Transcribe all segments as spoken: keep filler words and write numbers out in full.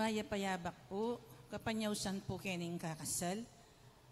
Mayap a yabak pu, kapanyausan pu keng kakasal.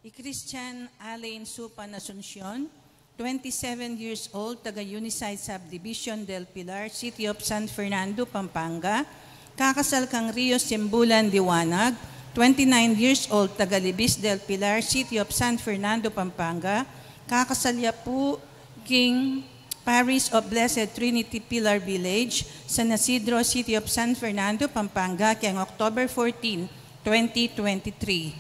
I Christian Alain Supan Asuncion, twenty-seven years old, taga Unicide Subdivision del Pilar, City of San Fernando, Pampanga. Kakasal kang Rio Simbulan Liwanag, twenty-nine years old, taga Libis del Pilar, City of San Fernando, Pampanga. Kakasal ya pu king Parish of Blessed Trinity, Pilar Village, San Isidro, City of San Fernando, Pampanga, keng October fourteen, twenty twenty-three.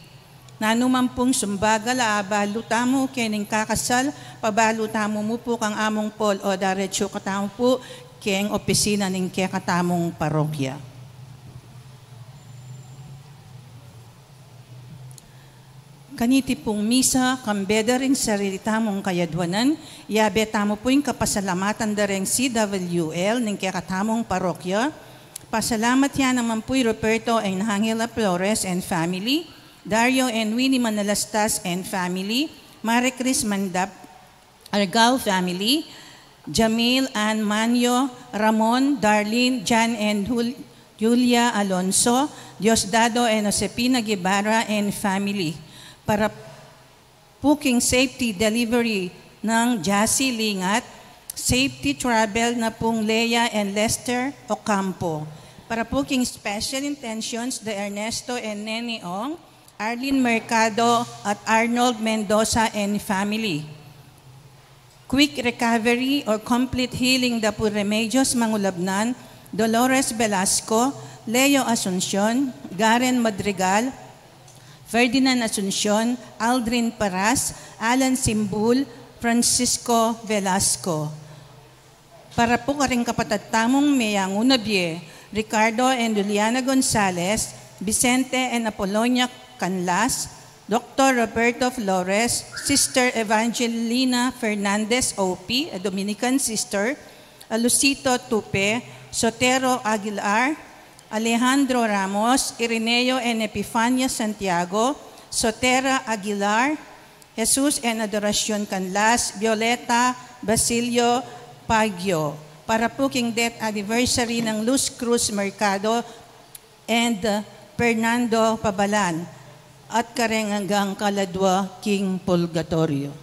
Nanu man pung sumbagal a abalu tamu keng kakasal, pabalu tamu mu pu kang Among Paul o diretsu katamu pu keng opisina ning kekatamung parokya. Kaniti pung misa, kambe da ring sarili tamung kayadwanan, yabe tamu pu ing kapasalamatan da ring C W L ning kekatamung parokya. Pasalamat ya naman pu i Roberto and Angela Flores and family, Dario and Winnie Manalastas and family, Marie Chris Mandap, Argao family, Jamil and Manyo, Ramon, Darlene, Jan and Jul-, Julia Alonso, Diosdado and Josefina Guevara and family. Para pu king safety delivery nang Jassy Lingat, safety travel na pung Lea and Lester Ocampo. Para pu king special intentions de Ernesto and Nene Ong, Arlene Mercado at Arnold Mendoza and family. Quick recovery or complete healing da pu Remedios Mangulabnan, Dolores Velasco, Leo Asuncion, Garen Madrigal, Ferdinand Asuncion, Aldrin Paras, Alan Simbul, Francisco Velasco. Para pu karing kapatad tamung menguna bie, Ricardo and Juliana Gonzalez, Vicente and Apolonia Canlas, Doktor Roberto Flores, Sister Evangelina Fernandez O P, a Dominican sister, a Lucito Tupe, Sotero Aguilar, Alejandro Ramos, Irineo and Epifania Santiago, Sotera Aguilar, Jesus and Adoracion Canlas, Violeta Basilio Pagio, para pu king death anniversary nang Luz Cruz Mercado and, uh, Fernando Pabalan, at kareng anggang kaladwa king purgatorio.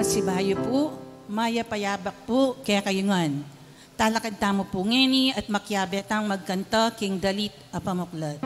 Sibayu pu, mayap a yabak pu kekayu ngan. Talakad tamu pu ngeni at makiabe tang magkanta king dalit a pamuklat.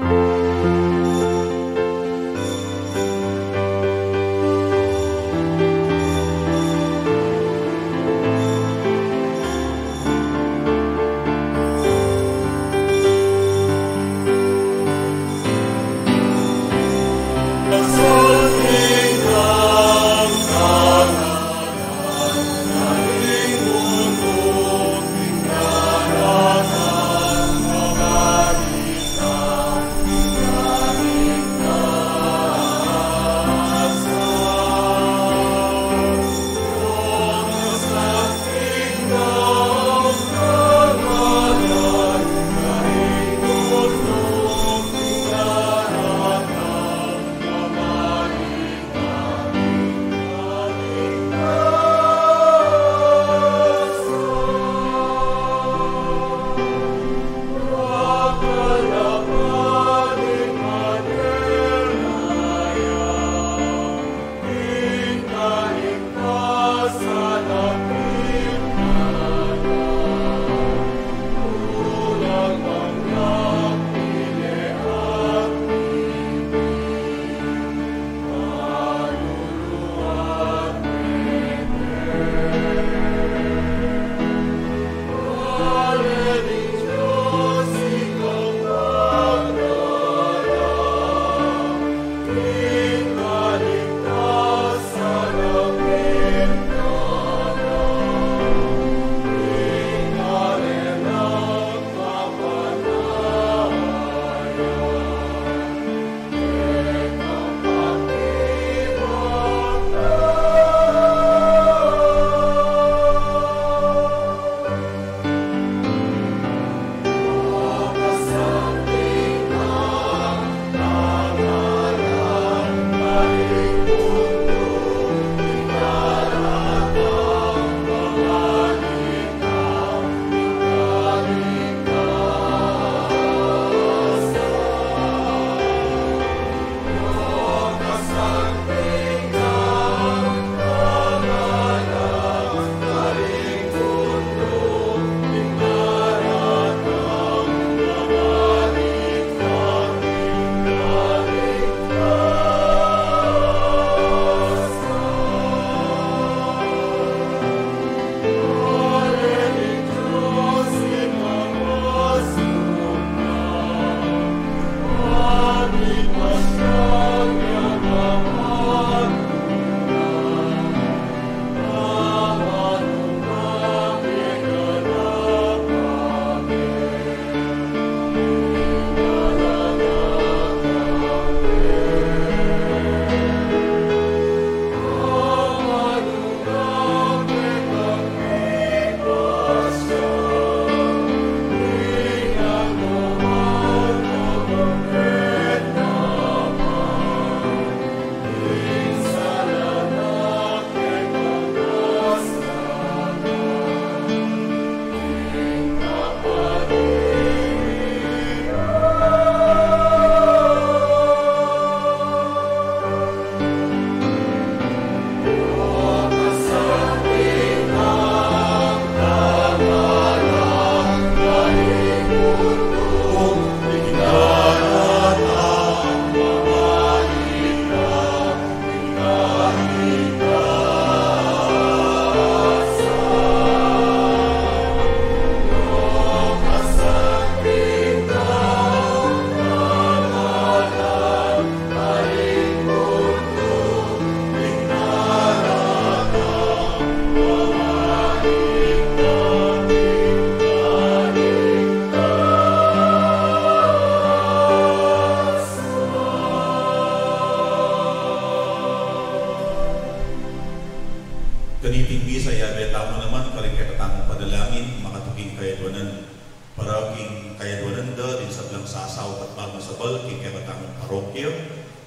Kaniting misa, yabe tamu naman karing kekatamung panalangin, makatuking kayadwanan, para king kayadwanan da ding sablang sasawa at magmasabal king kekatamung parokya,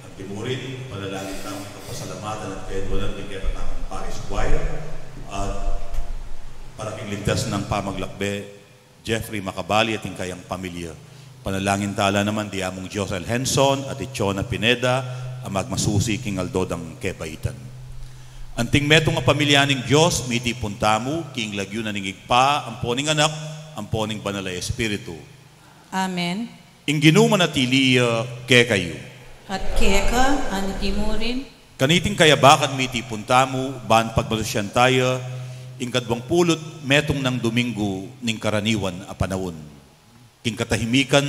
at murin, panalangin tamung kapasalamatan at kayadwanan king kekatamung parish choir, at para king ligtas nang pamaglakbe, Jeffrey Macabali at ing kayang pamilya. Panalangin tala naman di Among Josel Henson at i Chona Pineda, a magmasusi king aldo dang kebaitan. Anting metung a pamilya ning Dios, mitipun tamu, king lagyu na ning Ibpa, ampo ning Anak, ampo ning Banal a Espiritu. Amen. Ing Ginu manatili ya kekayu. At keka anti mu rin. Kaniting kayabakan mitipun tamu, ban pagmalusyan taya, ing kadwang pulu't metung nang Duminggu ning karaniwan a panaun. King katahimikan,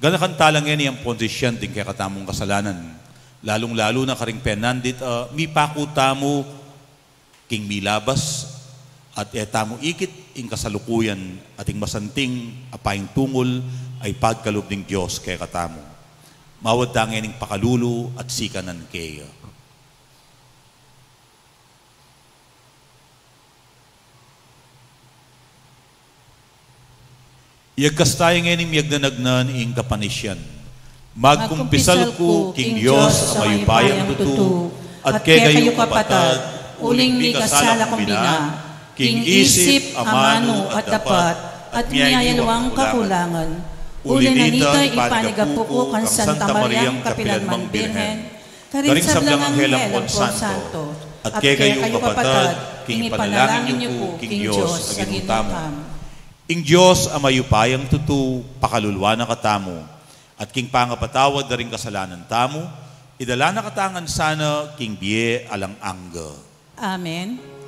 ganakan tala ngeni ampon sisian ding kekatamung kasalanan. Lalung-lalu na karing penandit a mipaku tamu king milabas, at e tamu ikit ing kasalukuyan at ing masanting a paintungul a ipagkalub ning Dios kekatamu. Mawad ta ngening pakalulu at sikanan keya. Iyagkas taya ngening miyagnanagnan ing kapanisian. Magkumpisal ku king Dios a mayupayang tutu, at kekayu kapatad, uling mikasala kung bina, king isip, amanu, at dapat, at miyayaliwang kakulangan. Uli na nita, ipanigapu ku kang Santa Mariang kapilanmang Birhen, karing sablang anghel ampon santo, at kekayu kapatad, king ipanalangin yu ku king Dios a Ginu tamu. Ing Dios a mayupayang tutu, pakaluluan na katamu, at king pangapatawad da ring kasalanan tamu, idala na katamu ngan sana king bie alang angga. Amen.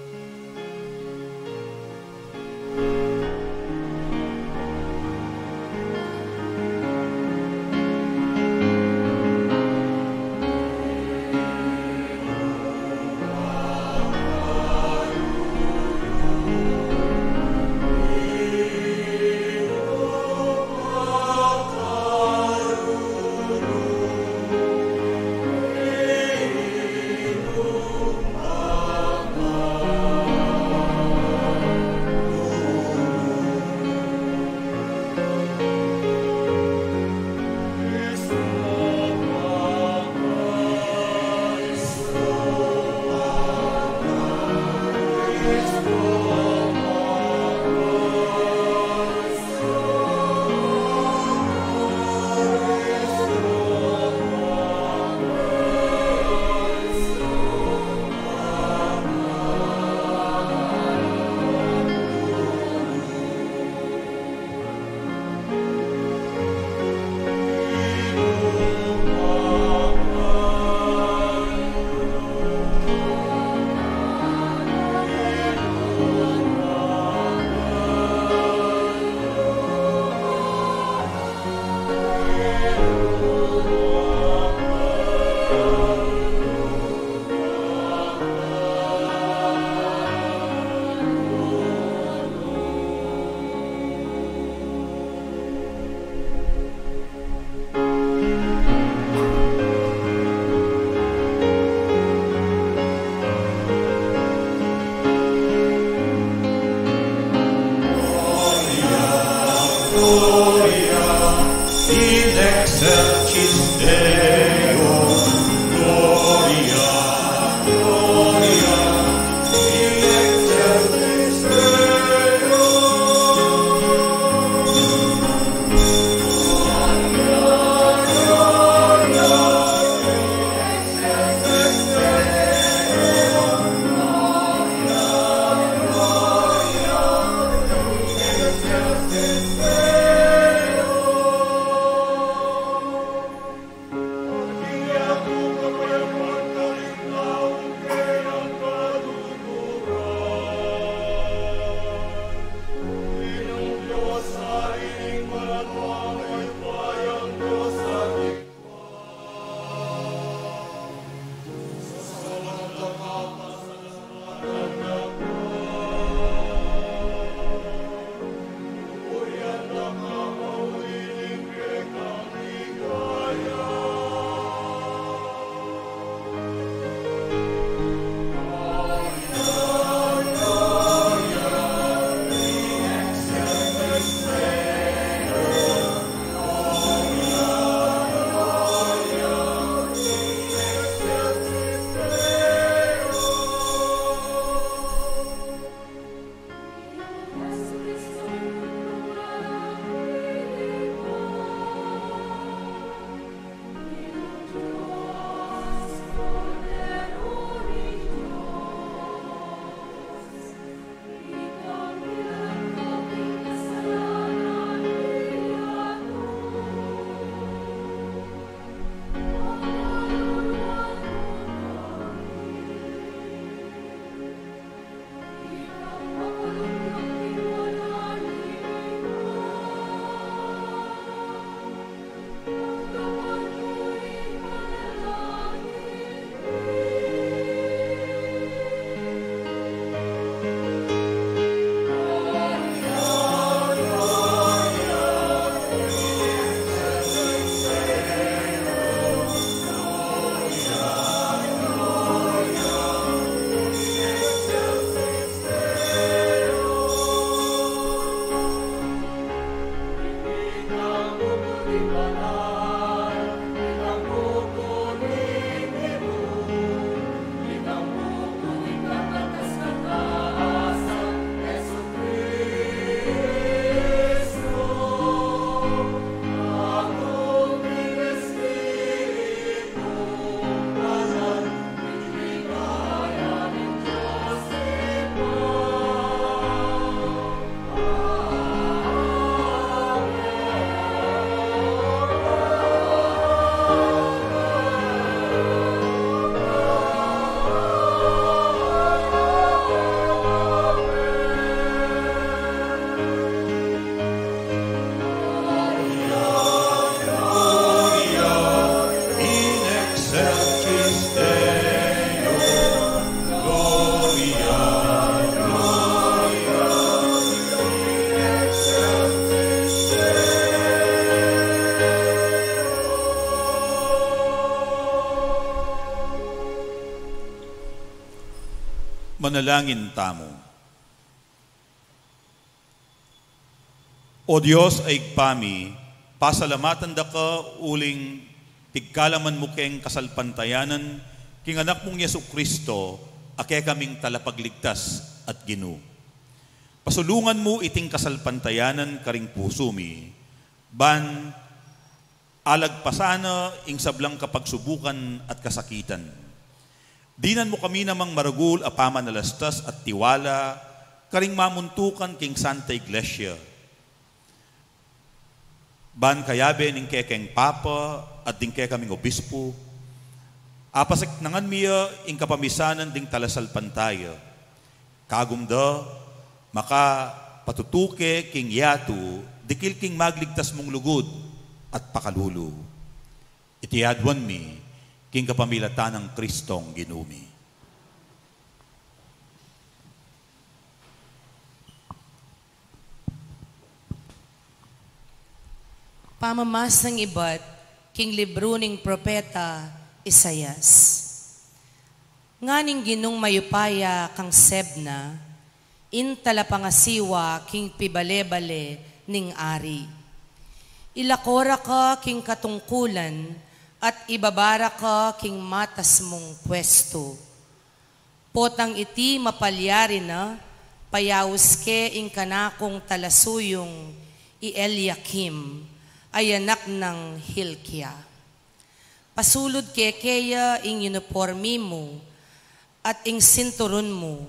Manalangin tamu. O Dios a Ibpa mi, pasalamatan da ka uling pigkalaman mu keng kasalpantayanan king Anak mung Jesu-Cristo, a kekaming Talapagligtas at Ginu. Pasulungan mu iting kasalpantayanan karing pusu mi, ban alagpasan na ing sablang kapagsubukan at kasakitan. Dinan mu kami namang maragul a pamanalastas at tiwala karing mamuntukan king Santa Iglesia. Ban kayabe ning kekeng Papa at ding kekaming Obispo, apasiknangan mi ya ing kapamisanan ding talasalpantaya. Kagum da, makapatutuke king yatu, dikil king magligtas mung lugud at pakalulu. Iti aduan mi, king kapamilatan nang Kristong Ginu mi. Pamamasang ibat king libru ning propeta Isaias. Ngan ing Ginung mayupaya kang Sebna, ing talapangasiwa king pibale-bale ning ari. Ilako ra ka king katungkulan at ibaba ra ka king matas mung pwestu. Potang iti mapalyari na, payaus ke ing kanakung talasuyung i Eliakim, a anak nang Hilkia. Pasulud ke keya ing unipormi mu at ing sinturun mu,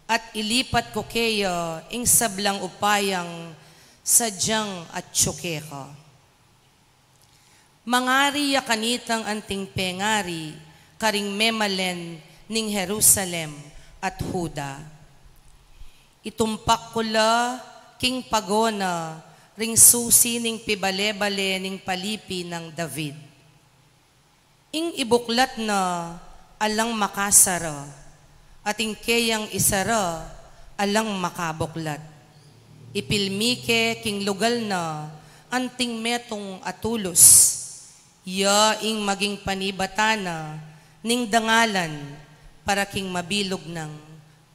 at ilipat ku keya ing sablang upayang sadyang atyu keka. Mangari ya kanitang anting pengari karing memalen ning Jerusalem at Juda. Itumpak ku la king pagona ring susi ning pibale-bale ning palipi nang David. Ing ibuklat na alang makasara, at ing keyang isara alang makabuklat. Ipilmi ke king lugal na anting metung a tulus, ya ing maging panibatan na ning dangalan para king mabilug nang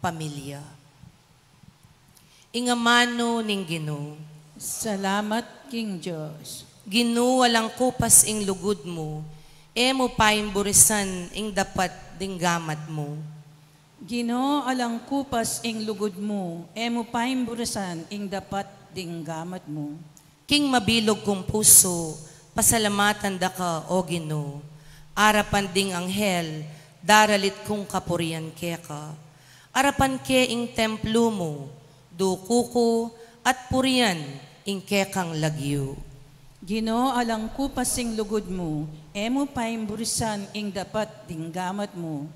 pamilya. Ing amanu ning Ginu. Salamat king Dios. Ginu, alang kupas ing lugud mu, e mu paimburisan ing dapat ding gamat mu. Ginu, alang kupas ing lugud mu, e mu paimburisan ing dapat ding gamat mu. King mabilug kung pusu, pasalamatan da ka, O Ginu. Arapan ding anghel, daralit kung kapurian keka. Arapan ke ing templu mu, duku ku at purian ing kekang lagyu. Ginu, alang kupas ing lugud mu, e mu paimburisan ing dapat ding gamat mu.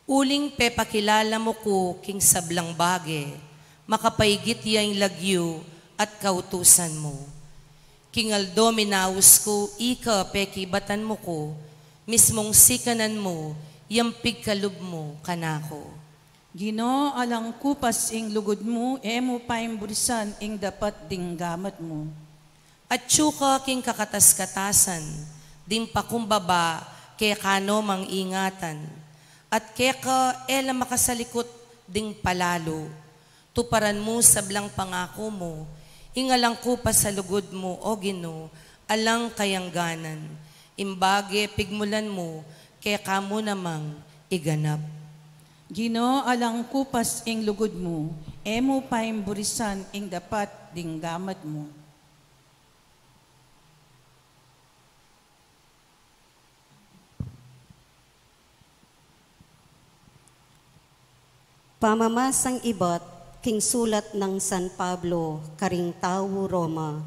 Uling pepakilala mu ku king sablang bage, makapaigit ya ing lagyu at kautusan mu. King aldo minaus ku, ika pekibatan mu ku, mismung sikanan mu, yang pigkalub mu kanaku. Ginu, alang kupas ing lugud mu, e mu paimburisan ing dapat ding gamat mu. Atyu ka king kakatas-katasan ding pakumbaba keka no mang ingatan, at keka e la makasalikut ding palalu. Tuparan mu sablang pangaku mu, ing alang kupas a lugud mu, O Ginu, alang kayangganan. Ing bage pigmulan mu, keka mu namang iganap. Ginu, alang kupas ing lugud mu, e mu paimburisan ing dapat ding gamat mu. Pamamasang ibat king sulat nang San Pablo karing tau Roma.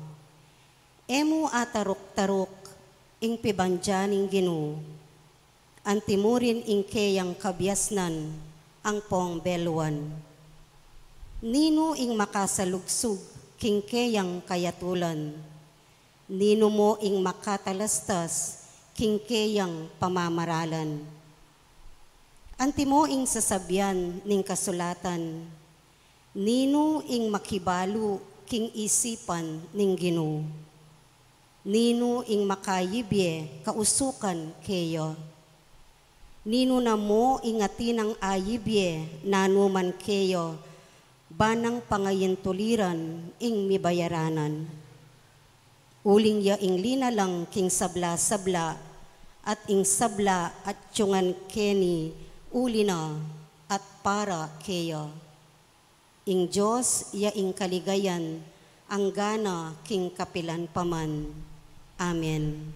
E mu ataruk-taruk ing pibandia ning Ginu, antimurin ing keyang kabiasnan ampong beluan. Ninu ing makasalugsug king keyang kayatulan? Ninu mo ing makatalastas king keyang pamamaralan? Antimo ing sasabian ning kasulatan, ninu ing makibalu king isipan ning Ginu? Ninu ing makayibie kausukan keya? Ninu na mu ing atin nang ayib ye, nanu man keya, ba nang pangayintuliran ing mibayaranan. Uling ya ing linalang king sabla-sabla, at ing sabla atyungan keni, uli na at para keya. Ing Dios ya ing kaligayan, anggana king kapilan pa man. Amen.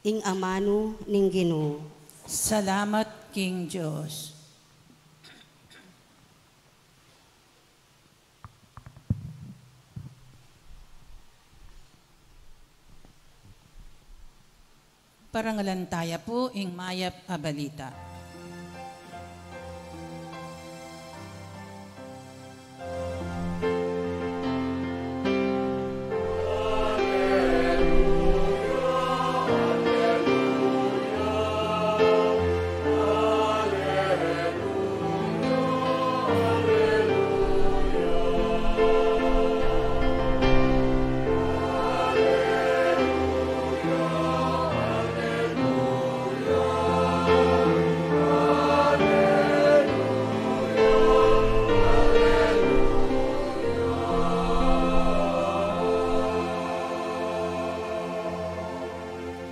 Ing amanu ning Ginu. Salamat king Dios. Parangalan taya pu ing mayap a balita.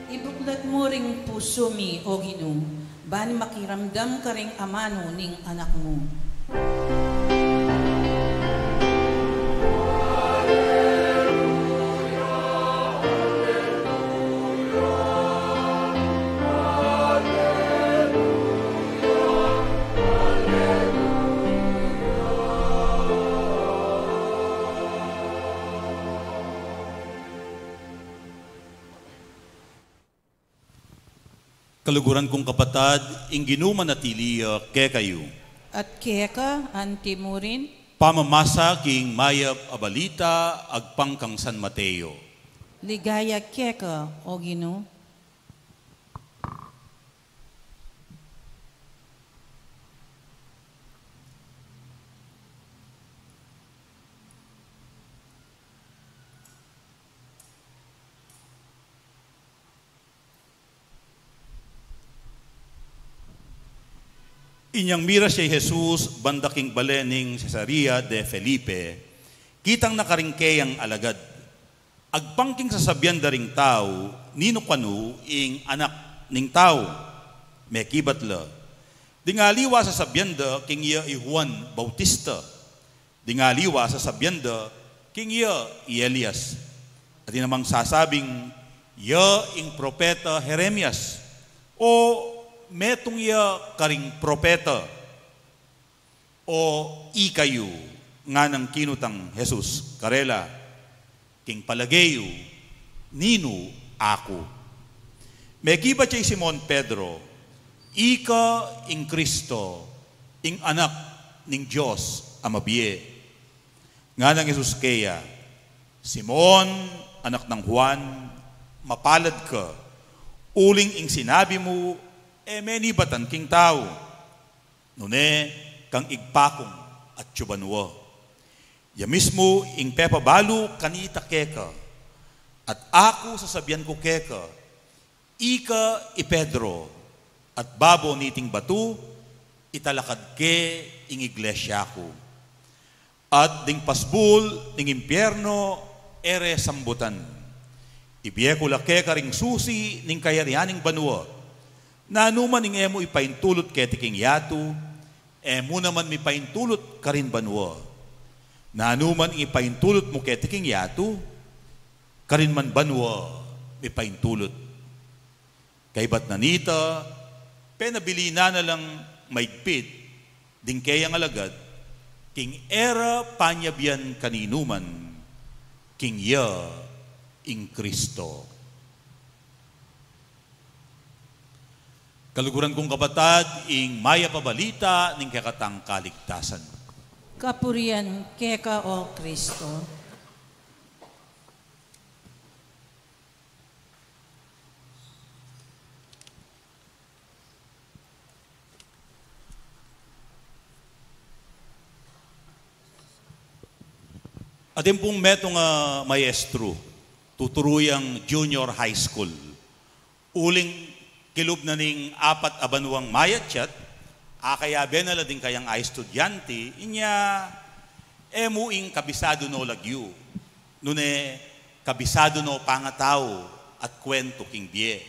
Ibuklat mu ring pusu mi, O Ginu, ban makiramdam karing amanu ning Anak mu. Kaluguran kung kapatad, ing Ginu manatili ya kekayu. At keka anti mu rin. Pamamasa king mayap a balita agpang kang San Mateo. Ligaya keka, O Ginu. Inyang miras ya i Jesus banda king bale ning Cesarea de Felipe, kitang na karing keyang alagad. Agpang king sasabian da ring tau, ninu kanu ing Anak ning Tau? Mekibat la. Ding aliwa sasabian da king iya i Juan Bautista. Ding aliwa sasabian da king iya i Elias. At ding namang sasabing iya ing propeta Jeremias. O metung iya karing propeta. O ikayu? Nganang kinutang Jesus karela, king palage yu, ninu aku? Mekibat ya i Simon Pedro, ika ing Kristo, ing Anak ning Dios a mabie. Nganang Jesus keya, Simon, anak nang Juan, mapalad ka, uling ing sinabi mu e menibatan king tau, nune kang Ibpa kung atyu banua. Ya mismu ing pepabalu kanita keka, at aku sasabian ku keka, ika i Pedro, at babo niting batu italakad ke ing iglesia ku. At ding pasbul ning impierno e re sambutan. Ibie ku la keka ring susi ning kayarian ning banua. Nanu man ing e mu ipaintulut keti king yatu, e mu naman mipaintulut karin banua. Nanu man ing ipaintulut mu keti king yatu, karin man banua mipaintulut. Kaybat na nita, penabilin na na lang maigpit ding keyang alagad, king e ra panyabian kaninuman, king iya ing Kristo. Kaluguran kung kapatad, ing mayap a balita ning kekatang kaligtasan. Kapurian keka, O Kristo. Atin pung metung a maestru, tuturu yang junior high school. Uling Kilub na ning apat a banuang mayatsyat, akayabe na la ding kayang a estudyante, inya, e mu ing kabisadu no lagyu, nune kabisadu no pangatau at kwentu king bie.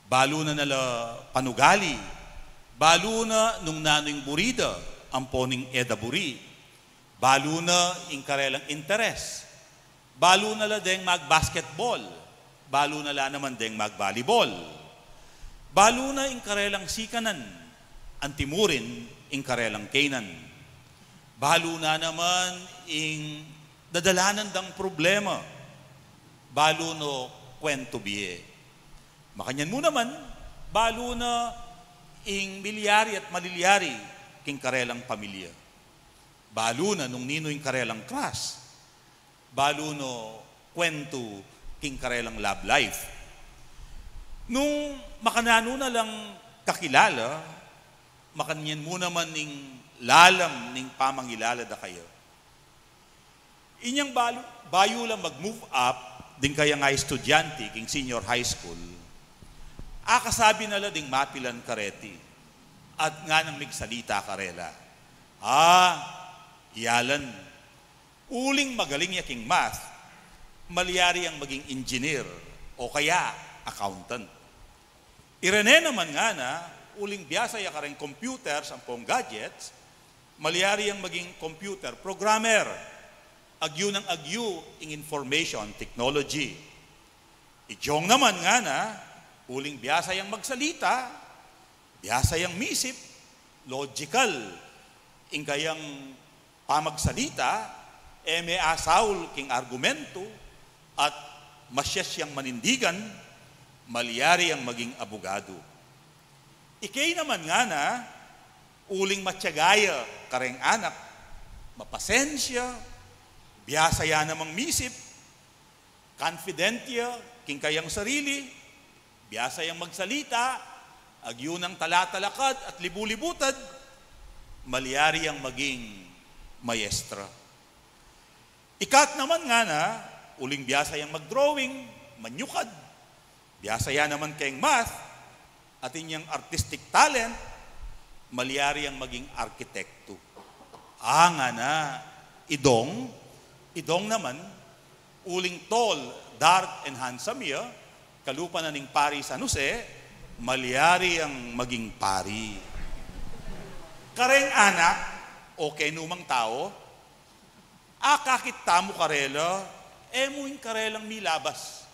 Balu na na la panugali, balu na nung nanu ing buri da, ampo ning e da buri. Balu na ing karelang interes. Balu na la deng mag-basketball. Balu na la naman deng mag-volleyball. Balu na ing karelang sikanan. Antimurin ing karelang kaynan. Balu na naman ing dadalanan dang problema. Balu no kwentu bie. Makanyan mu naman, balu na ing milyari at malilyari king karelang pamilya. Balu na nung ninu ing karelang crush. Balu no kwentu king karelang love life. Nung makananu na lang kakilala, makanyan mu naman ing lalam ning pamangilala da kaya. Inyang balu, bayu la mag-move up ding kayang a estudyante king senior high school, akasabi na la ding mapilan kareti at nganang migsalita karela. Ah, iyalan, uling magaling ya king math, malyari yang maging engineer o kaya accountant. I Rene naman ngana, uling biasa ya kareng computers ampong gadgets, malyari yang maging computer programmer, agyu nang agyu ing information technology. I Jong naman ngana, uling biasa yang magsalita, biasa yang misip, logical ing kayang pamagsalita, e me asaul king argumentu, at masyas yang manindigan, malyari yang maging abogado. I Kay naman ngana, uling matyaga ya kareng anak, mapasensya, biasa ya namang misip, confident ya king kayang sarili, biasa yang magsalita, agyu nang talatalakad at libu-libutad, malyari yang maging maestra. I Kat naman ngana, uling biasa yang mag-drawing, manyukad, biasa ya naman keng math, atin yang artistic talent, malyari yang maging arkitekto. Ah, ngana, i Dong, i Dong naman, uling tall, dark, and handsome ya, kalupa na ning Pari San Jose, malyari yang maging pari. Kareng anak, o kenu mang tau, akakit tamu karela, e mu ing karelang milabas,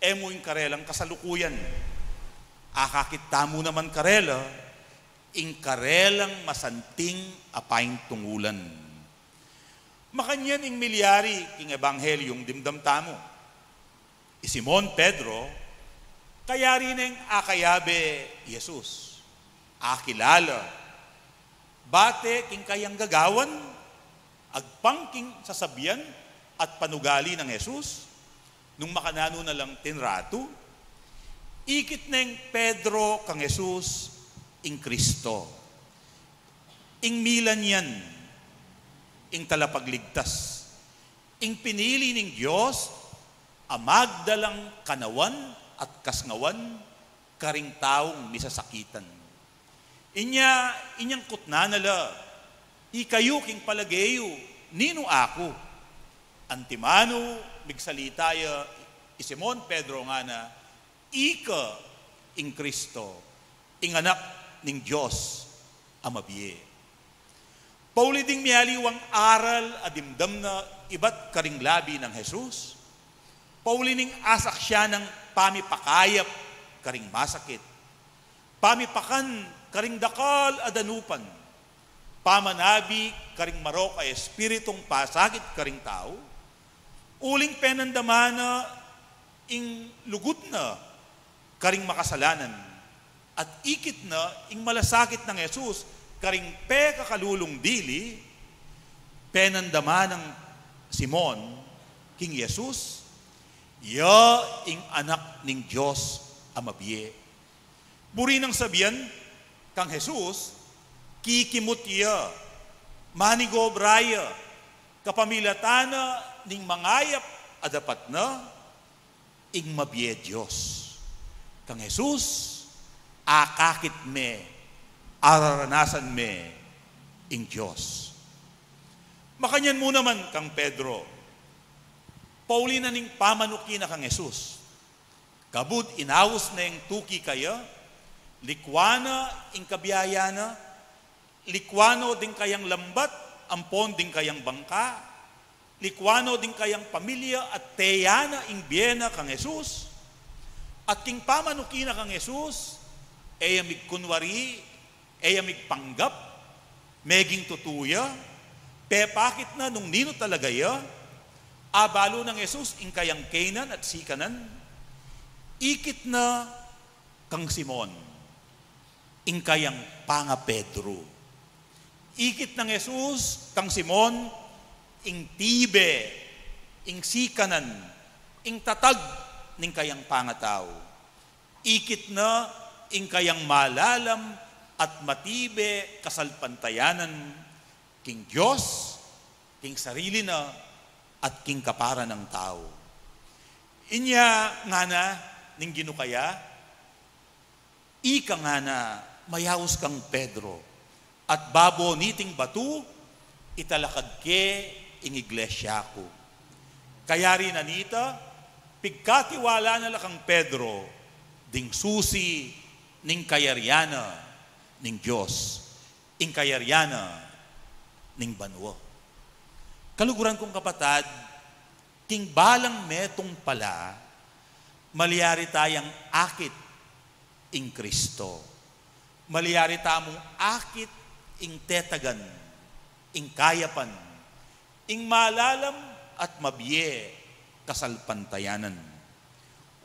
e mu ing karelang kasalukuyan. Akakit tamu naman karela, ing karelang masanting a paintungulan. Makanyan ing milyari king Ebanghelyung dimdam tamu. I Simon Pedro, kayari neng akayabe i Jesus. Akilala. Bate king kayang gagawan, agpang king sasabian at panugali nang Jesus, nung makananu na lang tinratu, ikit neng Pedro kang Jesus ing Kristo, ing milan yan, ing talapagligtas, ing pinili ning Dios a magdalang kanawan at kasngawan karing taung misasakitan. Inya, inyang kutnan na la, ikayu king palage yu, ninu aku? Antimanu migsalita ya i Simon Pedro ngana, ika ing Kristo, ing Anak ning Dios a mabie. Pauli ding mialiwang aral a dimdam na ibat karing labi nang Jesus, pauli ning asaksian nang pamipakayap karing masakit, pamipakan karing dakal a danupan, pamanabi karing marok a espiritung pasakit karing tau, uling penandaman na ing lugud na karing makasalanan, at ikit na ing malasakit nang Jesus karing pekakalulung dili, penandaman nang Simon king Jesus, ya ing Anak ning Dios a mabie. Buri nang sabian kang Jesus, kikimut ya, manigobra ya, kapamilatan na ning mangayap a dapat na ing mabie Dios. Kang Jesus, akakit me, araranasan me ing Dios. Makanyan mu naman kang Pedro, pauli na ning pamanuki na kang Jesus. Kabud inaus na ing tuki kaya, likwan na ing kabiayan na, likwan no ding kayang lambat ampon ding kayang bangka, likwan no ding kayang pamilya at teya na ing bie na kang Jesus. At king pamanuki na kang Jesus, e ya migkunwari, e ya migpanggap, meging tutu ya, pepakit na nung ninu talaga ya. Abalu nang Jesus ing kayang kenan at sikanan, ikit na kang Simon ing kayang panga-Pedro. Ikit nang Jesus kang Simon ing tibe, ing sikanan, ing tatag ning kayang pangatau. Ikit na ing kayang malalam at matibe kasalpantayanan king Dios, king sarili na, at king kapara nang tau. Inya ngana ning Ginu kaya, ika ngana mayaus kang Pedro, at babo niting batu italakad ke ing iglesia ku. Kayari na nita, pigkatiwala na la kang Pedro ding susi ning kayarian na ning Dios, ing kayarian na ning banua. Kaluguran kung kapatad, king balang metung pala, malyari tayang akit ing Kristo. Malyari tamung akit ing tetagan, ing kayapan, ing malalam at mabie kasalpantayanan.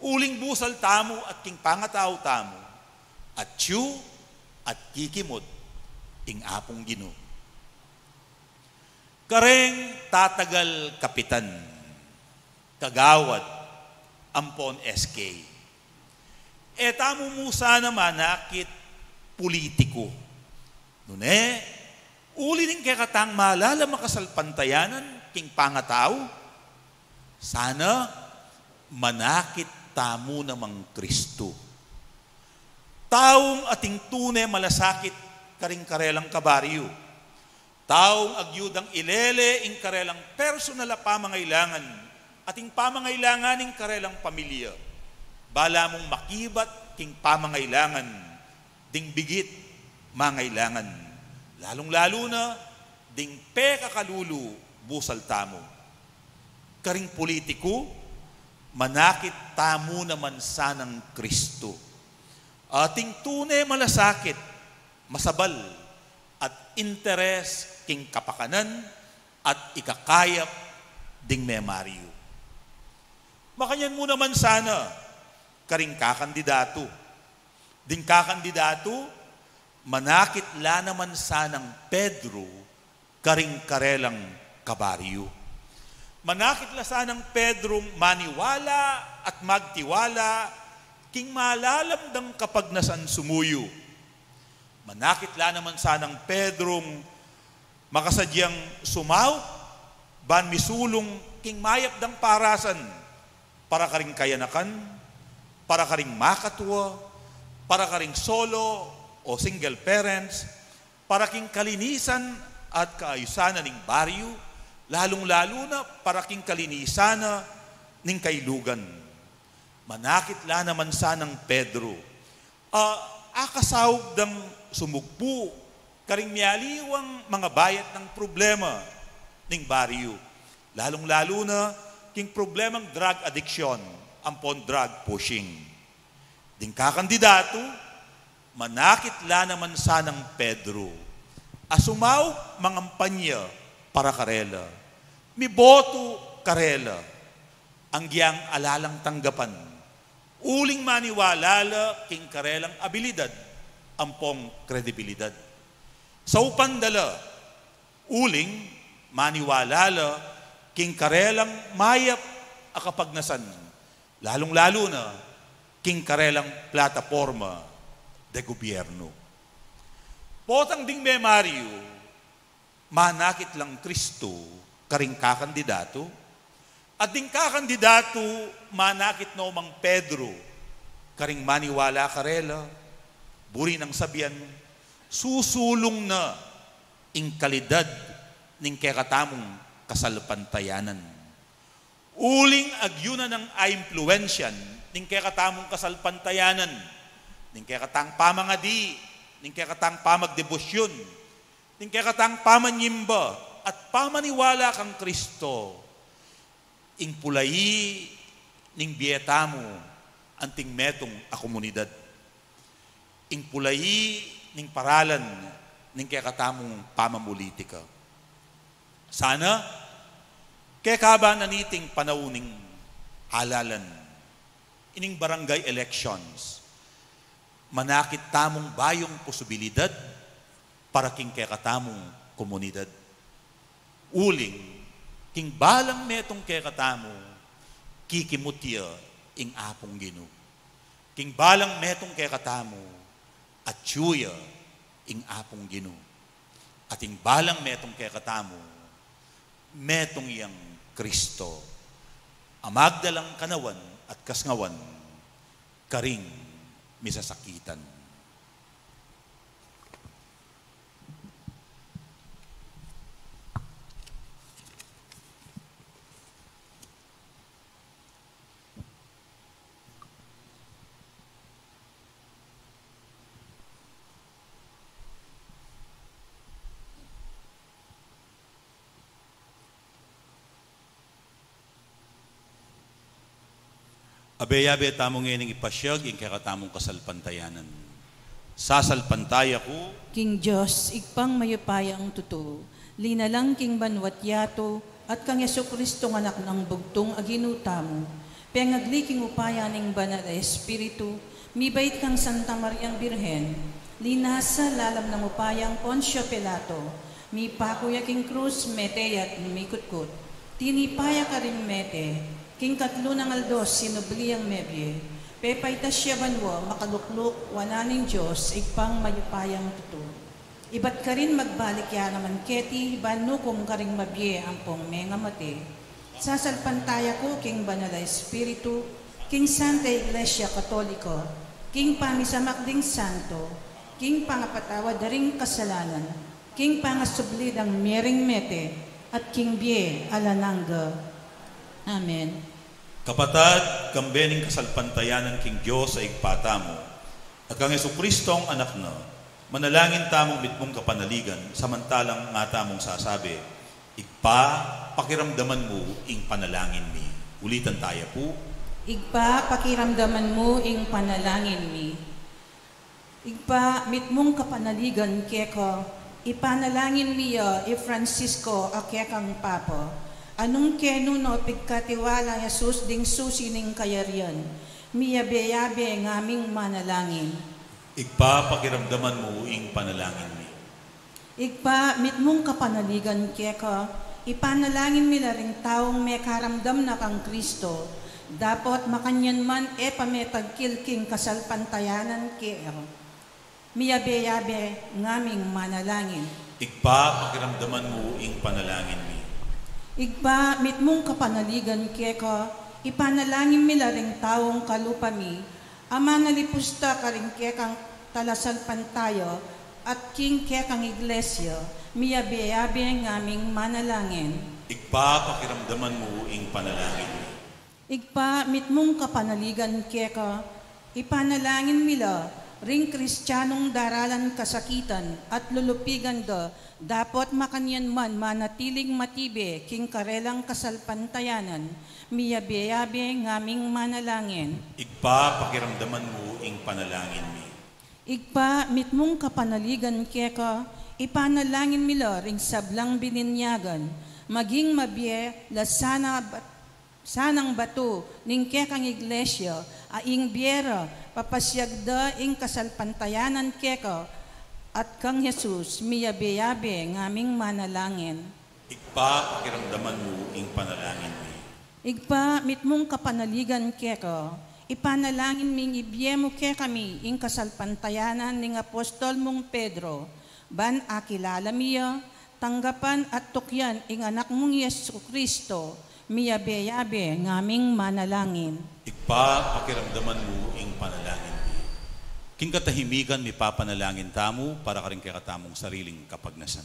Uling busal tamu at king pangatau tamu, atyu at kikimut ing Apung Ginu. Kareng tatagal kapitan, kagawad, ampon S K. E tamu mu sana manakit pulitiku. Nune, uli ning kekatang malalam a kasalpantayanan king pangatau, sana manakit tamu namang Kristu. Taung ating tune malasakit karing karelang kabaryu. Taung agyu dang ilele ing karelang personal a pamangailangan at ing pamangailangan ning karelang pamilya. Bala mung makibat king pamangailangan ding bigit mangailangan, lalung-lalu na ding pekakalulu busal tamu. Karing pulitiku, manakit tamu naman sanang Kristu. Ating tune malasakit, masabal, at interes king kapakanan at ikakayap ding memaryu. Makanyan mu naman sana karing kakandidatu. Ding kakandidatu, manakit la naman sanang Pedro karing karelang kabaryu. Manakit la sanang Pedrong maniwala at magtiwala king malalam dang kapagnasan sumuyu. Manakit la naman sanang Pedrong makasadyang sumaup ban misulung king mayap dang parasan para karing kayanakan, para karing makatua, para karing solo o single parents, para king kalinisan at kaayusan na ning baryu, lalung-lalu na para king kalinisan na ning kailugan. Manakit la naman sanang Pedro, a, akasaug dang sumugpu karing mialiwang mangabayat nang problema ning baryu, lalung-lalu na king problemang drug addiction ampon drug pushing. Ding kakandidatu, manakit la naman sanang Pedro a sumaup mangampanya para karela, mibotu karela, anggyang ala lang tanggapan, uling maniwala la king karelang abilidad ampong kredibilidad. Saupan da la, uling maniwala la king karelang mayap a kapagnasan, lalung-lalu na king karelang plataporma de gobyerno. Potang ding memaryu, manakit lang Kristu karing kakandidatu, at ding kakandidatu, manakit no mang Pedro karing maniwala karela, Buri nang sabian, susulung na ing kalidad ning kekatamung kasalpantayanan. Uling agyu na nang aimpluwensyan ning kekatamung kasalpantayanan, ning kekatang pamangadi, ning kekatang pamagdebosyun, ning kekatang pamanyimba at pamaniwala kang Kristo, ing pulai ning bie tamu anting metung a komunidad. Ing pulai ning paralan ning kekatamung pamamulitika. Sana, kekaba na niting panaun ning halalan, ining barangay elections, manakit tamung bayung posibilidad para king kekatamung komunidad. Uling, king balang metung kekatamu, kikimut ya ing Apung Ginu. King balang metung kekatamu, atyu ya ing Apung Ginu. At ing balang metung kekatamu, metung yang Kristo, a magdalang kanawan at kasngawan karing misasakitan. Abe-abe tamu ngening ipasiag ing kekatamung kasalpantayanan. Sasalpantaya ku king Dios, Ibpang mayupayang tutu, linalang king banua't yatu, at kang Jesucristong Anak nang bugtung a Ginu tamu, pengagli king upaya ning Banal a Espiritu, mibait kang Santa Mariang Birhen, linasa lalam nang upayang Poncio Pilato, mipaku ya king krus, mete ya't mikutkut. Tinipa ya karing mete, king katlu nang aldo sinubli yang mebie, pepaitas ya banua, makalukluk wanan ning Dios, Ibpang mayupayang tutu. Ibat karin magbalik ya naman keti, ban nukum karing mabie ampong mengamate. Sasalpantaya ku king Banal a Espiritu, king Santa Iglesia Katolika, king pamisamak ding santo, king pangapatawad da ring kasalanan, king pangasubli dang mie ring mete, at king bie alang angga. Amen. Kapatad, kambe ning kasalpantayanan king Dios a Ibpa tamu, at kang Jesucristong Anak na, manalangin tamung mitmung kapanaligan, samantalang nga tamung sasabi, Ibpa, pakiramdaman mu ing panalangin mi. Ulitan taya pu. Ibpa, pakiramdaman mu ing panalangin mi. Ibpa, mitmung kapanaligan keka, ipanalangin mi ya i Francisco a kekang Papa, a nung kenu no pigkatiwala i Jesus ding susi ning kayarian, miyabe-yabe ngaming manalangin. Ibpa, pakiramdaman mu ing panalangin mi. Ibpa, mitmung kapanaligan keka, ipanalangin mi la ring taung mekaramdam na kang Kristo, dapot makanyan man e pa metagkil king kasalpantayanan keka. Miyabe-yabe ngaming manalangin. Ibpa, pakiramdaman mu ing panalangin mi. Ibpa, mitmung kapanaligan keka, ipanalangin mi la ring taung kalupa mi, a manalipusta karing kekang talasalpantaya, at king kekang iglesia, miyabe-yabe ngaming manalangin. Ibpa, pakiramdaman mu ing panalangin mi. Ibpa, mitmung kapanaligan keka, ipanalangin mi la ring Kristianong daralan kasakitan at lulupigan da, dapot makanyan man manatiling matibe king karelang kasalpantayanan, miyabe-yabe ngaming manalangin. Ibpa, pakiramdaman mu ing panalangin mi. Ibpa, mitmung kapanaligan keka, ipanalangin mi la ring sablang bininyagan, maging mabie la sana bat-, sanang batu ning kekang iglesia, a ing bie ra papasiag da ing kasalpantayanan keka, at kang Jesus, miyabe-yabe ngaming manalangin. Ibpa, pakiramdaman mu ing panalangin mi. Ibpa, mitmung kapanaligan keka, ipanalangin ming ibie mu kekami ing kasalpantayanan ning apostol mung Pedro, ban akilala mi ya, tanggapan at tukyan ing Anak mung Jesucristo, miyabe-yabe ngaming manalangin. Ibpa, pakiramdaman mu ing panalangin mi. King katahimikan, mipapanalangin tamu para karing kekatamung sariling kapagnasan.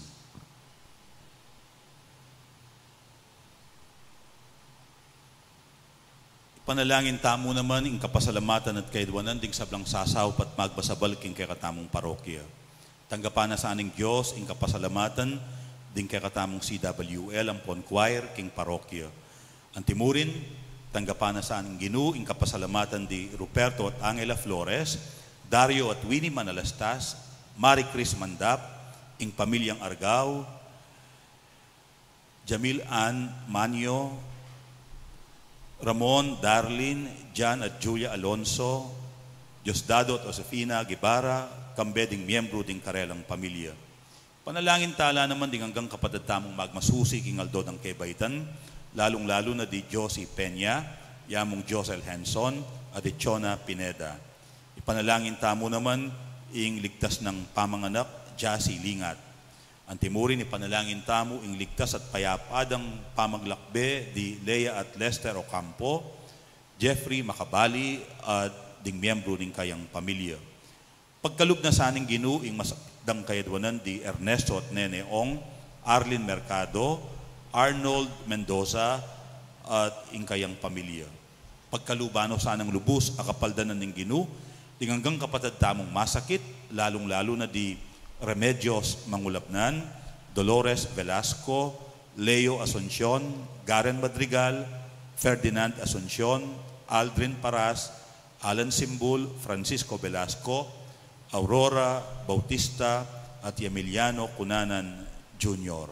Ipanalangin tamu naman ing kapasalamatan at kaidwanan ding sablang sasaup at magbasabal king kekatamung parokya. Tanggapan na sa ning Dios ing kapasalamatan ding kekatamung C W L ampon choir king parokya. Antimurin, tanggapan na sa ning Ginu ing kapasalamatan di Ruperto at Angela Flores, Dario at Winnie Manalastas, Marie Chris Mandap, ing pamilyang Argao, Jamil Ann Manyo, Ramon, Darlene, Jan at Julia Alonso, Diosdado at Josefina Guevara, kambe ding miyembro ding karelang pamilya. Panalangin tala naman ding anggang kapatad tamung magmasusi king aldo dang kebaitan, lalung-lalu na di Josie Peña, Yamung Josel Henson, at di Chona Pineda. Ipanalangin tamu naman ing ligtas nang pamanganak, Jassy Lingat. Antimurin, ipanalangin tamu ing ligtas at payapa dang pamaglakbe di Lea at Lester Ocampo, Jeffrey Macabali, at ding miyembro ning kayang pamilya. Pagkalub na sa ning Ginu ing masakit dang kayadwanan di Ernesto at Nene Ong, Arlene Mercado, Arnold Mendoza, at ing kayang pamilya. Pagkaluban no sanang lubus a kapaldanan ning Ginu ding anggang kapatad tamung masakit, lalung-lalu na di Remedios Mangulabnan, Dolores Velasco, Leo Asuncion, Garen Madrigal, Ferdinand Asuncion, Aldrin Paras, Alan Simbul, Francisco Velasco, Aurora Bautista, at Emiliano Cunanan Junior.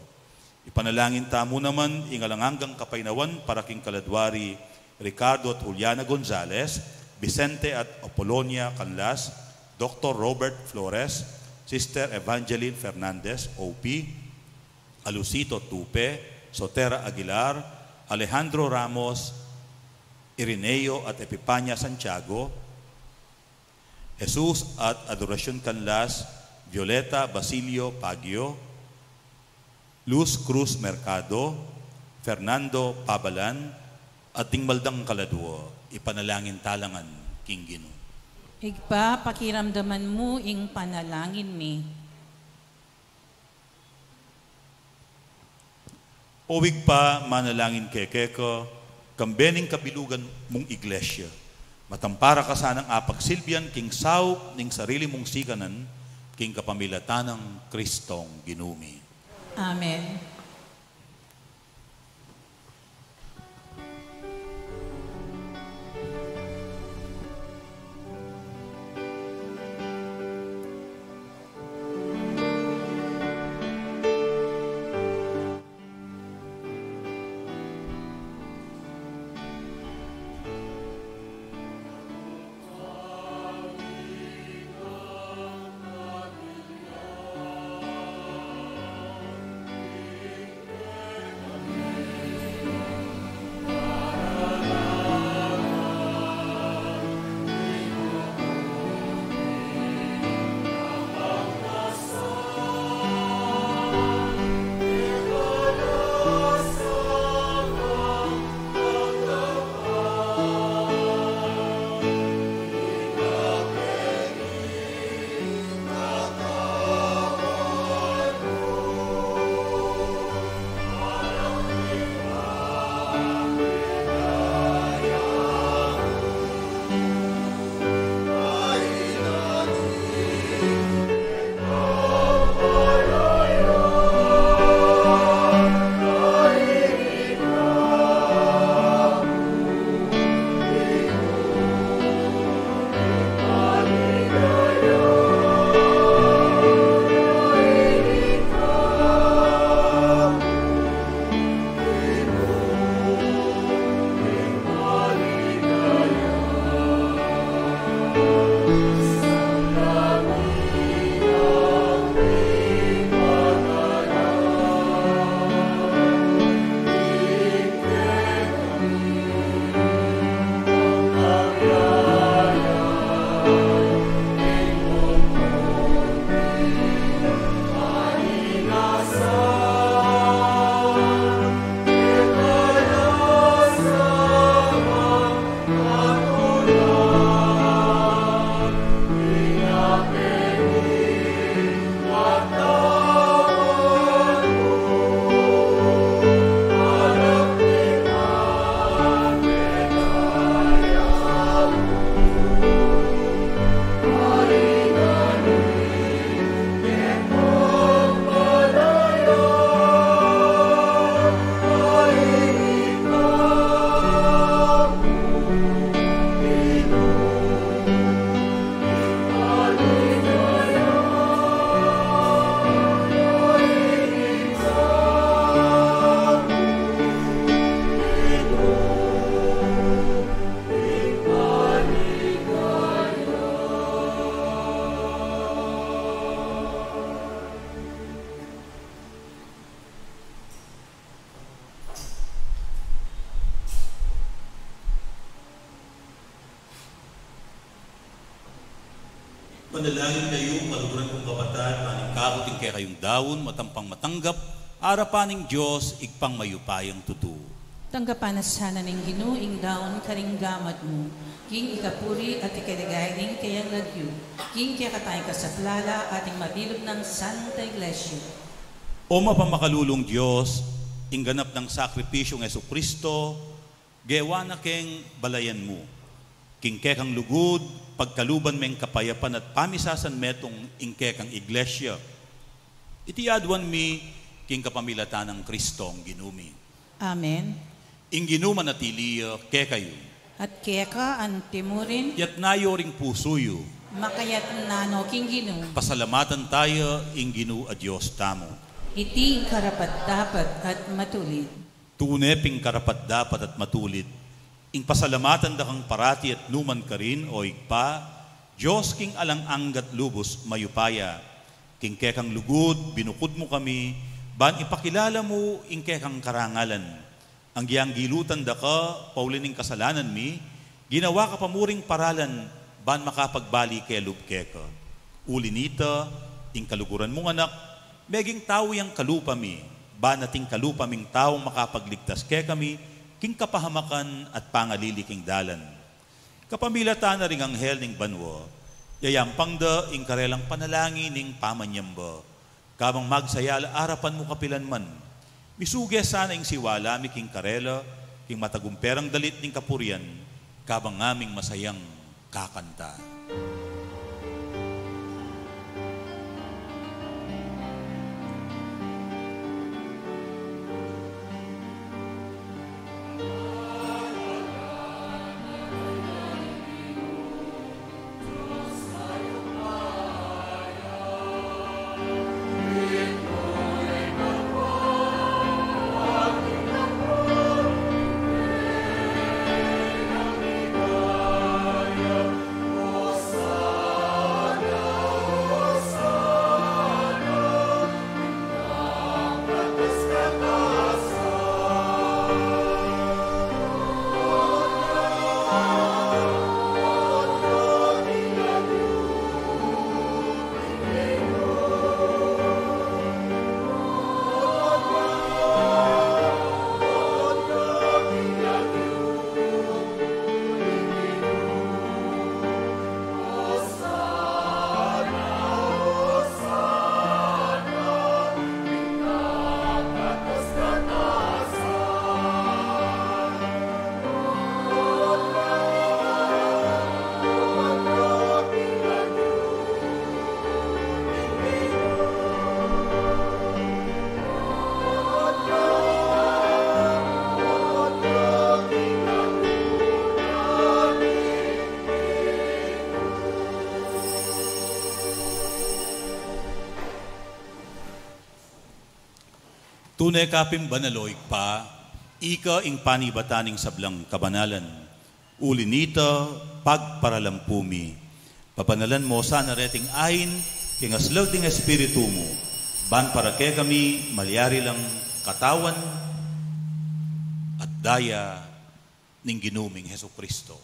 Ipanalangin tamu naman ing alang anggang kapaynawan para king kaladwa ri Ricardo at Juliana Gonzalez, Vicente at Apolonia Canlas, Doktor Robert Flores, Sister Evangeline Fernandez, O P, Alucito Tupe, Sotera Aguilar, Alejandro Ramos, Irineo at Epipania Santiago, Jesus at Adoracion Canlas, Violeta Basilio Baguio, Luz Cruz Mercado, Fernando Pabalan, at ding mal dang kaladwa. Ipanalangin tala ngan king Ginu. Ibpa, pakiramdaman mu ing panalangin mi. O Ibpa, manalangin kami keka, kambe ning kabilugan mung iglesia. Matampara ka sanang apagsilbian king saup ning sarili mung sikanan, king kapamilatan nang Kristong Ginu mi. Amen. Panalangin kayu, kaluguran kung kapatad, ban ing kakut ing kekayung daun, matampang matanggap arapan ning Dios, Ibpang mayupayang tutu. Tanggapan na sana ning Ginu ing daun karing gamat mu, king ikapuri at ikaligaya ning kayang lagyu, king kekatang ikasaplala at ing mabilug nang Santa Iglesia. O mapamakalulung Dios, ing ganap nang sakripisyung Jesucristo, gewa na keng balayan mu. King kekang lugud, pagkaluban meng kapayapan at pamisasanmetung ing kekang Iglesia. Iti aduan mi king kapamilatan nang Kristong Ginu mi. Amen. Ing Ginu manatili ya kekayu. At keka antimurin. Yatna yu ring pusu yu. Makayatna no king Ginu. Pasalamatan taya ing Ginu a Dios tamu. Iti ing karapat-dapat at matulid. Tune pin karapat-dapat at matulid, ing pasalamatan da kang parati at numan karin, o Ibpa, Dios king alang angga at lubus mayupaya. King kekang lugud, binukud mu kami, ban ipakilala mu ing kekang karangalan. Anggyang gilutan da ka, pauli ning kasalanan mi, ginawa ka pa mu ring paralan, ban makapagbalik kelub keka. Uli nita, ing kaluguran mung Anak, meging tau yang kalupa mi, ban ating kalupa ming taung makapagligtas kekami, king kapahamakan at pangalili king dalan. Kapamilatan na ring anghel ning banua, yayampang da ing karelang panalangin ning pamanyamba. Kabang magsaya la arapan mu kapilan man, misuge sana ing siwala mi king karela, king matagumperang dalit ning kapurian, kabang ngaming masayang kakanta. Tune ka pin banal, o Ibpa, ika ing panibatan ning sablang kabanalan. Uli nita, pagparalampu mi. Pabanalan mo sana reting ain, king aslag ning Espiritu mu, ban para kekami malyari lang katawan at daya ning Ginu ming Jesucristo.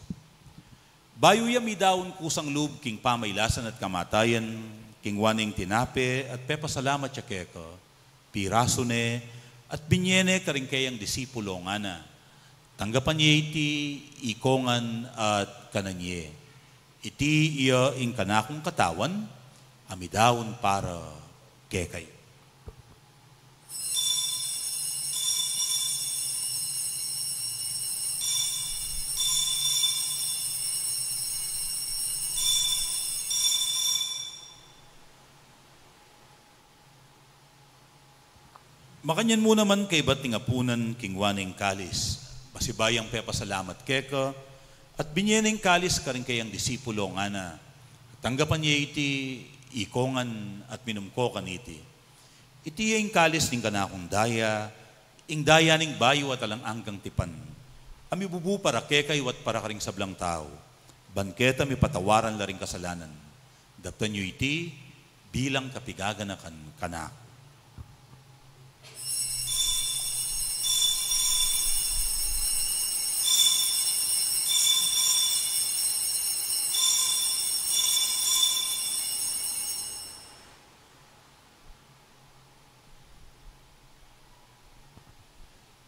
Bayu ya midaun kusang lub king pamailasan at kamatayan, kingwa ne ing tinape at pepasalamat ya keka, pirasu ne, at binye ne karing keyang disipulo, ngana: Tanggapan ye iti ikongan at kanan ye. Iti iya ing kanakung katawan, a midaun para kekayu. Makanyan mu naman kaybat ning apunan, kingwa ne ing kalis, pasibayu yang pepasalamat keka, at binye ne ing kalis karing keyang disipulo, ngana: Tanggapan ye iti ikongan at minum ko kaniti. Iti ya ing kalis ning kanakung daya, ing daya ning bayu at alang anggang tipan, a mibubu para kekayu at para karing sablang tau, ban keta mipatawaran la ring kasalanan. Daptan yu iti bilang kapigaganakan kanaku.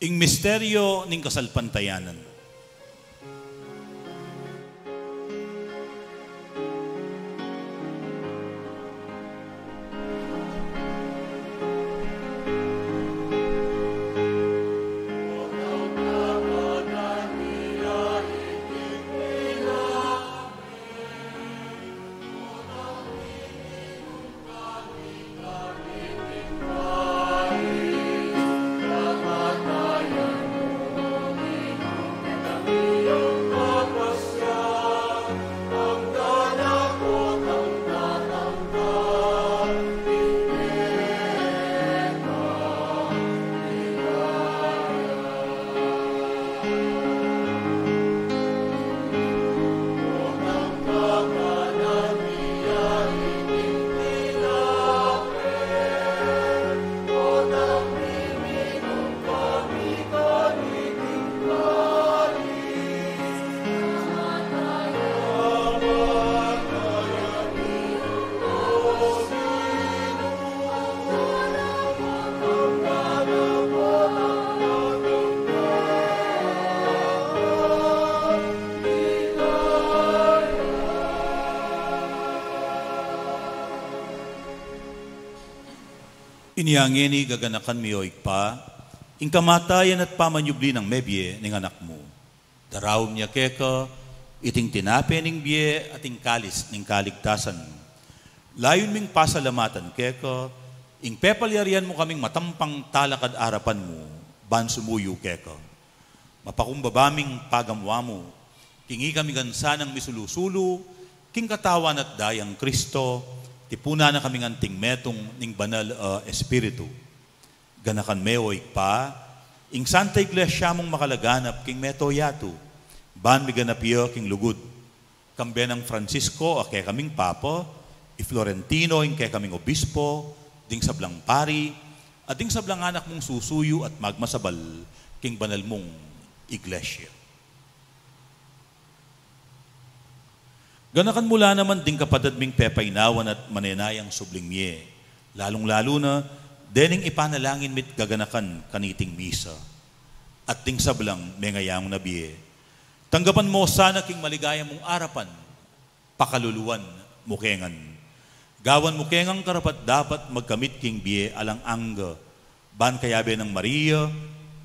Ing misteryo ning kasalpantayanan. Inya ngeni gaganakan mi, o Ibpa, ing kamatayan at pamanyubli nang mebie ning Anak mu. Daraun mi keka iting tinape ning bie at ing kalis ning kaligtasan. Layun ming pasalamatan keka ing pepalyarian mu kaming matampang talakad arapan mu ban sumuyu keka. Mapakumbaba ming pagamu-amu king ikami ngan sanang misulu-sulu king katawan at dayang Kristo, tipunan na kaming anting metung ning Banal a Espiritu. Ganakan me, o Ibpa, ing Santa Iglesia mung makalaganap king mabilug a yatu, ban miganap ya king lugud. Kambe nang Francisco a kekaming Papa, i Florentino ing kekaming Obispo, ding sablang pari, at ding sablang anak mung susuyu at magmasabal king banal mung Iglesia. Ganakan mu la naman ding kapatad ming pepainawan at manenayang subling mie, lalung-lalu na dening ipanalangin mi't gaganakan kaniting misa, at ding sablang mengayang na bie. Tanggapan mu sana king maligaya mung arapan, pakaluluan mu kengan. Gawan mu kengang karapat-dapat magkamit king bie alang angga, ban kayabe nang Maria,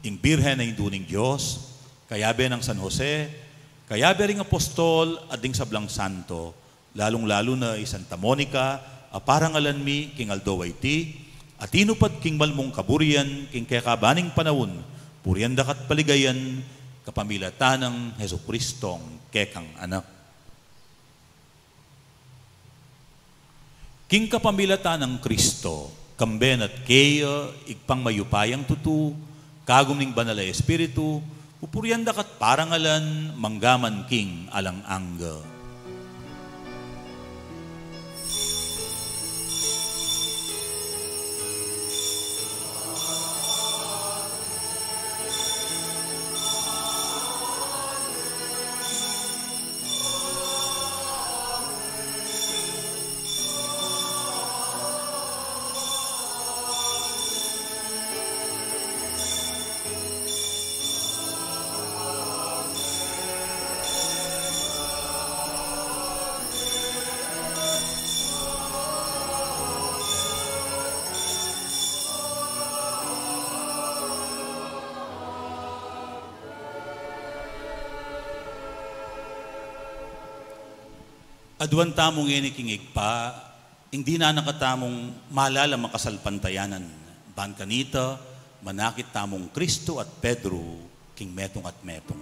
ing Birhen a Indu ning Dios, kayabe nang San Jose, kayabe ring apostol at ding sablang santo, lalung-lalu na i Santa Monica, a parangalan mi king aldo a iti, a tinupad king mal mung kaburian king kekaban ning panaun, purian da ka't paligayan, kapamilatan nang Jesucristong kekang Anak. King kapamilatan nang Kristo, kambe na't keya, Ibpang mayupayang tutu, kagum ning Banal a Espiritu, pupurian da ka't parangalan, mangga man king alang angga. Aduan tamu ngeni king Ibpa, ing dinan na katamung malalam a kasalpantayanan, ban kanita, manakit tamung Kristo at Pedro, king metung at metung.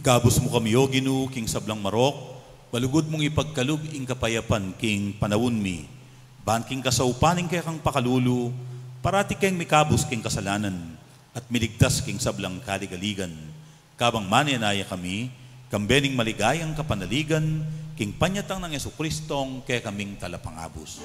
Kabus mu kami, O Ginu, king sablang marok, balugud mung ipagkalub ing kapayapan king panaun mi. Ban king kasaupan ning kekang pakalulu, parati keng mikabus king kasalanan, at miligtas king sablang kaligaligan. Kabang manenaya kami, kambe ning maligayang kapanaligan, king panyatang nang Jesucristong kekaming talapangabus.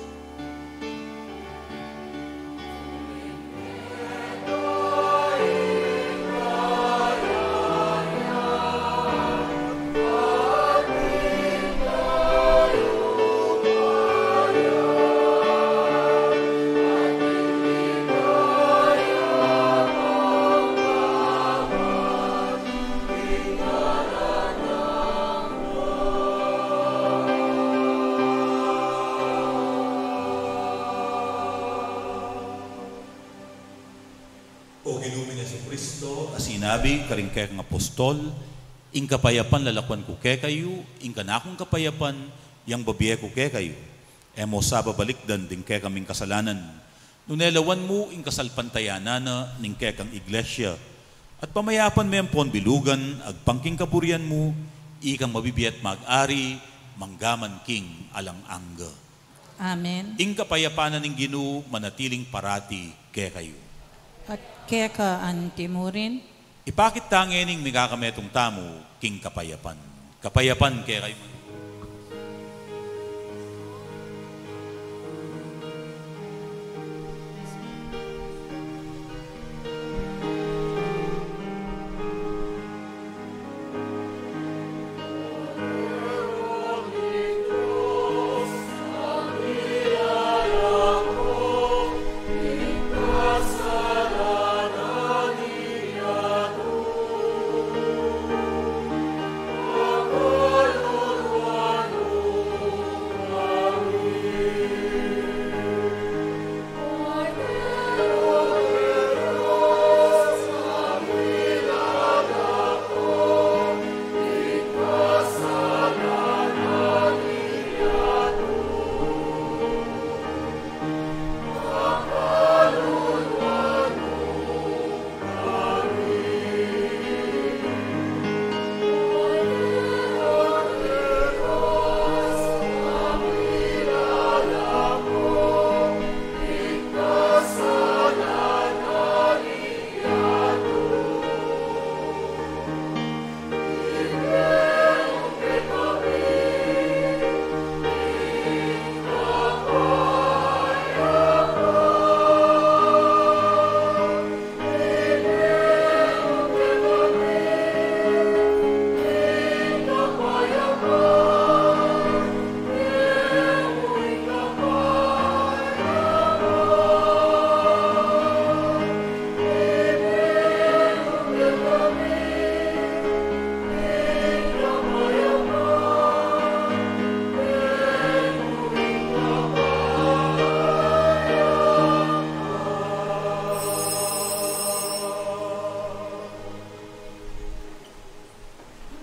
O Ginu ming Jesucristo, a sinabi karing kekang apostol, ing kapayapan lalakuan ku kekayu, ing kanakung kapayapan yang babie ku kekayu. E mo sa babalikdan ding kekaming kasalanan, nune lawan mu ing kasalpantayanan na ning kekang iglesia, at pamayapan me ampon bilugan agpang king kaburian mu, ikang mabibie at mag-ari manggaman king alang angga. Amen. Ing kapayapan na ning Ginu manatiling parati kekayu. At keka anti mu rin. Ipakit ta ngening mikakametung tamu king kapayapan. Kapayapan kekayu.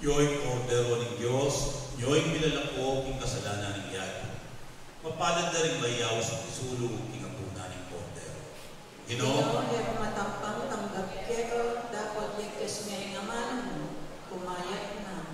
Yu ing Kordero ning Dios, yu ing milalako king kasalanan ning yatu. Mapalad da ring mayaus king sulu king apunan ning Kordero. Ginu, Ginu, e ku matampang tanggap keka, dapot ligtas me ing amanu mu, kumayap na.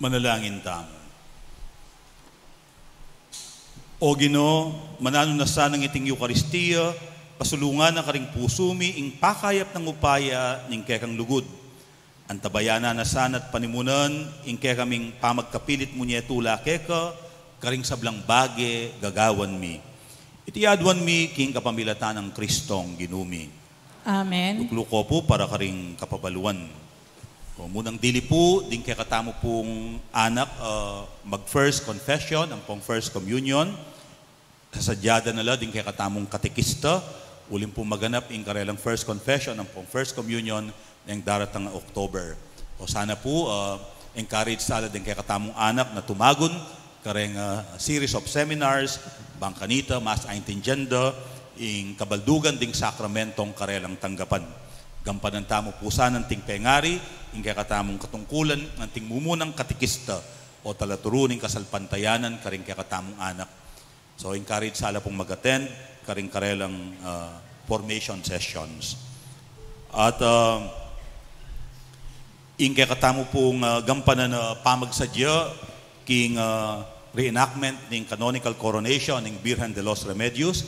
Manalangin tamu. O Ginu, mananu na sanang iting Eukaristia, pasulungan na karing pusu mi ing pakayap nang upaya ning kekang lugud. Antabayanan na sana at panimunan ing kekaming pamagkapilit mu nye tula keka, karing sablang bage gagawan mi. Iti aduan mi king kapamilatan nang Kristong Ginu mi. Amen. Tukluk ko pu para karing kapabaluan. O, munang dili pu, ding kekatamu pung anak, ah, mag first confession, ampong first communion. Sasadyada na la ding kekatamung katekista, uling pu maganap ing karelang first confession, ampong first communion, neng daratang October. O sana pu, ah, encourage tala ding kekatamung anak na tumagun kareng, ah, series of seminars, bang kanita mas aintindian da ing kabaldugan ding sakramentong karelang tanggapan. Gampanan tamu pu sana anting pengari ing kekatamung katungkulan anting mumunang katekista o talaturu ning kasalpantayanan karing kekatamung anak. So, encourage tala pung mag-attend karing karelang, ah, formation sessions. At, ah, ing kekatamu pung, ah, gampanan a pamagsadya king, ah, reenactment ning canonical coronation ning Birhen de los Remedios,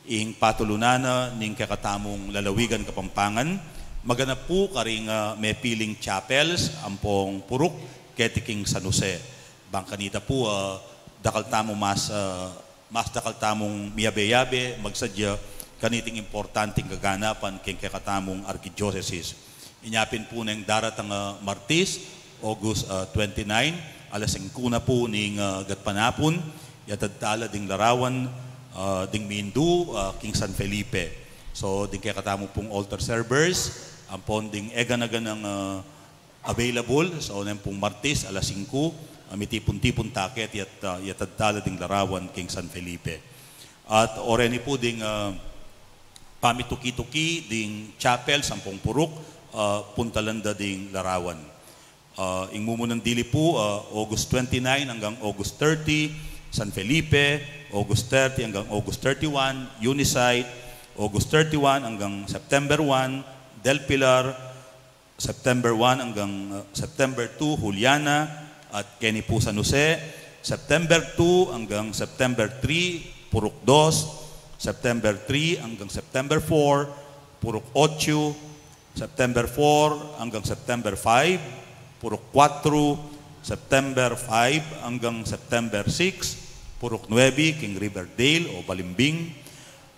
ing patulunan na ning kekatamung lalawigan Kapampangan, maganap pu karing, ah, mepiling chapels ampong puruk keti king San Jose. Bang kanita pu, ah, dakal tamu mas, ah, mas dakal tamung miyabe-yabe magsadya kaniting importanteng kaganapan king kekatamung arkidiosesis. Inya pin pu neng daratang a Martis, August, ah, twenty-nine, alas singku na pu ning, ah, gatpanapun, yatad tala ding larawan, ah, ding mindu, ah, king San Felipe. So, ding kekatamu pung altar servers, ampon ding e gana-ganang, ah, available, so, neng pung Martis, alas singku, ah, mitipun-tipun ta keti at, ah, yatad tala ding larawan king San Felipe. At oreni pu ding, ah, pamituki-tuki ding chapels ampong puruk, ah, puntalan da ding larawan. Ah, ing mumunang dili pu, ah, August twenty-nine anggang August thirty, San Felipe, August thirty anggang August thirty-one, Unisite, August thirty-one anggang September one, Del Pilar, September one anggang, ah, September two, Juliana, at keni pu San Jose, September two anggang September three, Purok dos, September three anggang September four, Purok ocho, September four anggang September five, Purok kuatru, September five anggang September six, Purok nuebe, king Riverdale o Balimbing,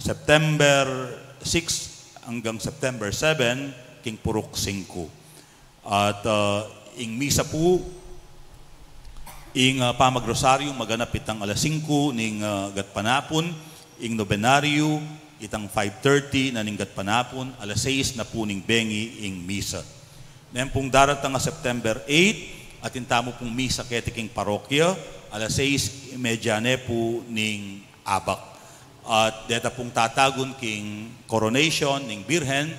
September six anggang September seven, king Purok singku. At, ah, ing misa pu, ing, ah, pamagrosaryu maganap itang alas singku ning, ah, gatpanapun, ing nobenaryu itang five thirty na ning gatpanapun, alas sais na pu ning bengi ing misa. Neng pung daratang a September eight, atin tamu pung misa keti king parokya, alas sais y media ne pu ning abak. At deta pung tatagun king coronation ning Birhen,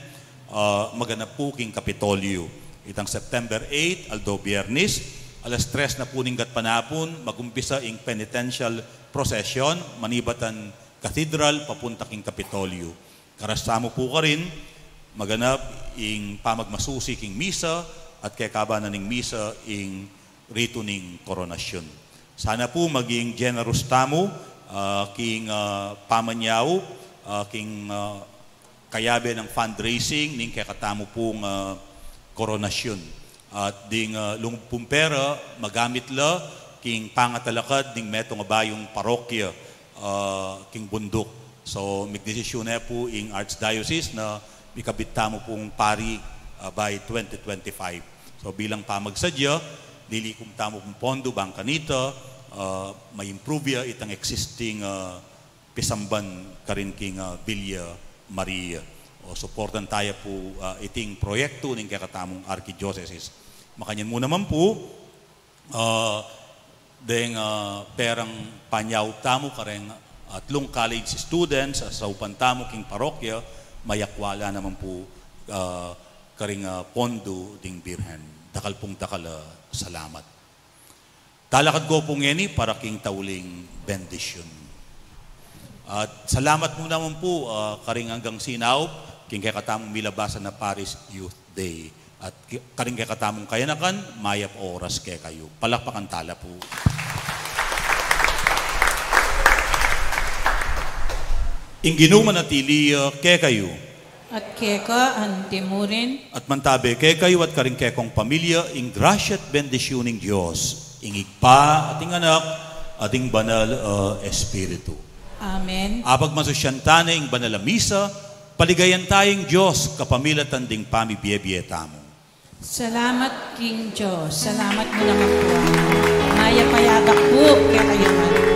ah, maganap pu king Kapitolyo. Itang September eight, aldo Biyernes, alas tres na pu ning gatpanapun, magumpisa ing penitential procession, manibatan Cathedral, papunta king Kapitolyo. Karas tamu pu karin, maganap ing pamagmasusi king misa, at kekaban na ning misa ing ritu ning koronasyon. Sana pu maging generous tamu, ah, king, ah, pamanyaup, ah, king, ah, kayabe nang fundraising ning kekatamu pung, ah, koronasyon. At ding, ah, lungub pung pera, magamit la king pangatalakad ning metung a bayung parokya, ah, king bunduk. So, migdesisyun ne pu ing Archdiocese na mikabit tamu pung pari, ah, by twenty twenty-five. So, bilang pamagsadya, lilikum tamu pung pondo bang kanita, ah, ma-improve ya itang existing, ah, pisamban karin king, ah, Villa Maria. O, suportan taya pu, ah, iting proyektu ning kekatamung arkidiosesis. Makanyan mu naman pu, ah, deng, ah, perang panyaup tamu kareng atlung college students a saupan tamu king parokya, mayakwa la naman pu, ah, karing, ah, pondo ding Birhen. Dakal pung dakal a salamat. Talakad ko pu ngeni para king tauling bendisyun. At salamat mu naman pu, ah, karing anggang sinaup king kekatamung milabasan a Parish Youth Day. At ki-, karing kekatamung kayanakan, mayap a oras kekayu. Palakpakan tala pu. Ing Ginu manatili ya kekayu. At keka antimurin. At mantabe kekayu at karing kekong pamilya, ing grasya at bendisyun ning Dios, ing Ibpa, at ing Anak, at ing Banal a Espiritu. Amen. Apagmasusyan tana ing banal a misa, paligayan taya ing Dios kapamilatan ding pamibie-bie tamu. Salamat king Dios. Salamat mu naman pu. Mayap a yabak pu kekayu ngan.